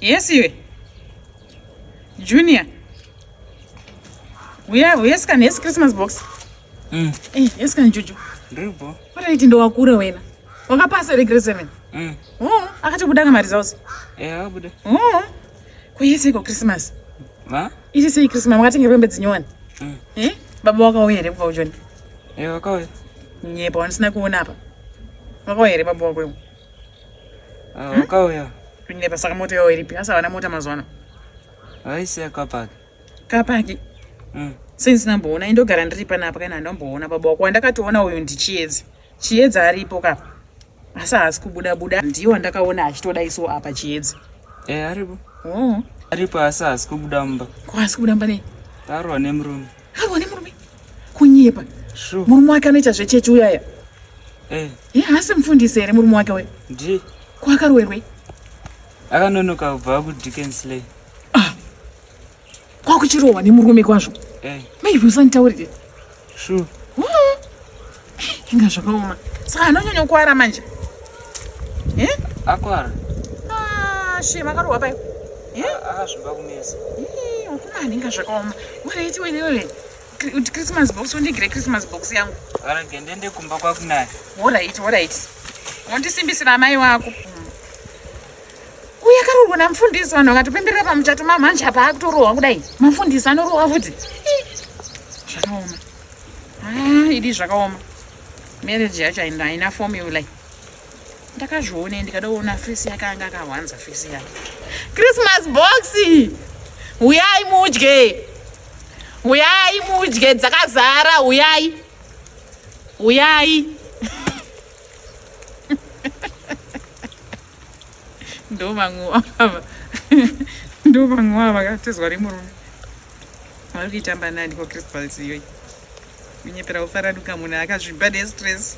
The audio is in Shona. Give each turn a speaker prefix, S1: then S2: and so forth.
S1: Yes iwe. Junior. Uya, uya scan yes Christmas box. Eh, yes kan Juju.
S2: Ndiripo.
S1: Alright ndowakura wena. Wakapasa here grade 7? Oh, akatobuda ka maresults.
S2: Eh, akabuda.
S1: Oh. Kuiseiko Christmas?
S2: Ma?
S1: Iri sei Christmas makatenga hembe dzinyowani? Eh? Baba wakauya here kubva kuJoni?
S2: Eh, wakauya.
S1: Nyepa wandisina kuona apa. Wakauya here baba wako iwe?
S2: Ah, wakauya.
S1: Kunyepa saka mota yawo iripi? Asi havana mota mazuva ano.
S2: Vaisiya kapaki.
S1: Kapaki. Since ndamboona indogara ndiri panapa kana ndamboona baba wako wandakatoona uyu ndiChiedza. Chiedza aripo kapa. Asi haasi kubuda buda. Ndiye wandakaona achitodai so apa Chiedza.
S2: Eh, aripo.
S1: Oh.
S2: Aripo asi haasi kubuda mumba.
S1: Ko haasi kubuda mumba nei?
S2: Arwa nemurume.
S1: Arwa nemurume? Kunyepa.
S2: Sure.
S1: Murume wake anoita zvechechi uyaya.
S2: Eh.
S1: Ye haasi mufundisi here murume wake uya?
S2: Ndiye.
S1: Ko akarowerwei?
S2: Akanonoka kubva kuDickensley.
S1: Ah. Kwakuchirohwa nemurume kwazvo.
S2: Eh.
S1: Maybe usanditaurire.
S2: Sure.
S1: Oh. Inga zvakaoma. Saka anonyanya kukwara manje. Eh?
S2: Akwara.
S1: Ah, shame akarohwa pai. Eh?
S2: Akazvimba kumesa.
S1: Ii, wakomana inga zvakaoma. Waraiti wene wewe. Kuti Christmas box undigire Christmas box yangu.
S2: Arege ndiende kumba kwakunaya.
S1: Alright, alright. Wondisimbisira amai wako. Uye akaroorwa namufundisi vanhu vakatopemberera pamuchato mamanje apa akutorohwa kudai. Mafundisi anorohwa futi. Zvakaoma. Ah, idi zvakaoma. Marriage yacho haina formula. Ndakazviona ndikada kuona face yake anga akahwanza face yake. Christmas box. Uyai mudye. Uyai mudye dzakazara uyai. Uyai. Ndo vamwe ava. Ndo vamwe ava vakatizwa remurume. Vari kuitamba nani ko Christmas iyoyi. Kunyepera kufaranuka munhu akazvimba nestress.